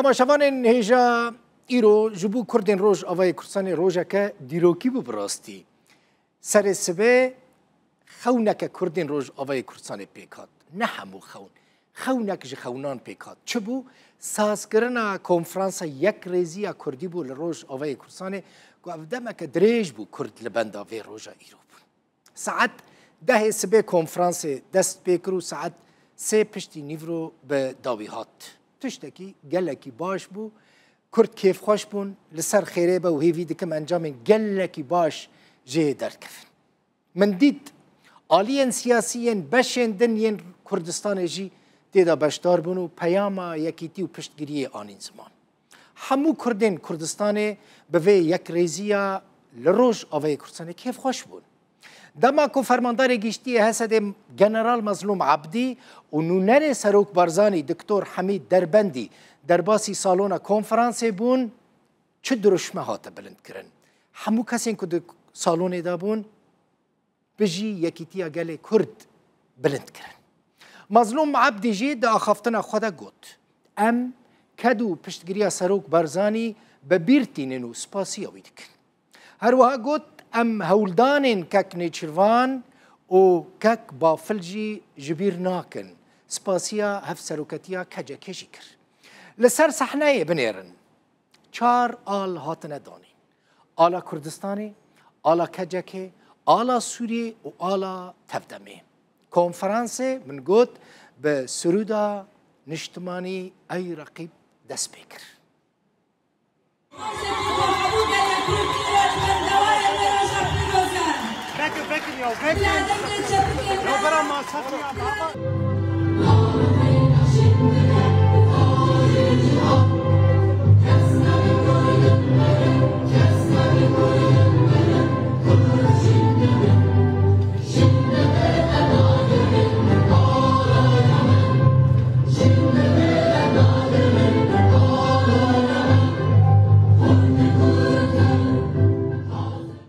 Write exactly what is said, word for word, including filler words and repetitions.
Temaşevanên hêja, îro ji bo Kurdên Rojavayê Kurdistanê rojeke dîrokî bû bi rastî. Serê sibê xewneke Kurdên Rojavayê Kurdistanê pêk hat. Ne hemû xewn. Xewnek ji xewnan pêk hat. Çi bû? Sazkirina Konferansa Yekrêziya Kurdî bû li Rojavayê Kurdistanê, ku ev demeke dirêj bû Kurd li benda vê roja îro bûn. Saet dehê sibê konferansê dest pê kir û saet sê piştî nîvro bi dawî hat. Tiştekî gelekî baş bû. Kurd kêfxweş bûn. Li ser xêrê be û hêvî dikim encamên gelekî baş jê derkevin. Min dît aliyên siyasî yên beşên din yên Kurdistanê jî tê de beşdar bûn û peyama yekîtî û piştgiriyê anîn ziman. Hemû Kurdên Kurdistanê bi vê yekrêziya li Rojavayê Kurdistanê kêfxweş bûn. Dema ku Fermandarê Giştî yê H S D'ê General Mezlûm Ebdî û nûnerê Serok Barzanî Doktor Hemîd Derbendî derbasî salona konferansê bûn, çi dirûşme hate bilindkirin? Hemû kesên ku di salonê de bûn, Bijî yekîtiya gelê Kurd bilind kirin. Mazlûm Ebdî jî di axaftina xwe de got, Em ked û piştgiriya Serok Barzanî bi bîr tînin û spasiya wî dikin. Her wiha got, Em hewldanên kek Nêçîrvan û kek Bafil jî ji bîr nakin. Spasiya hevseroketiya K C K jî kir. Li ser sehneyê binêrin. Çar al hatine danîn. Ala Kurdistanê, ala K C K, ala Sûriyê û ala Tevdemê. Konferansê, min got, bi Sirûda Niştimanî Ey Reqîb dest pê kir. Vekin, vekin ya, vekin. Ya bera ma sakın ya, baba.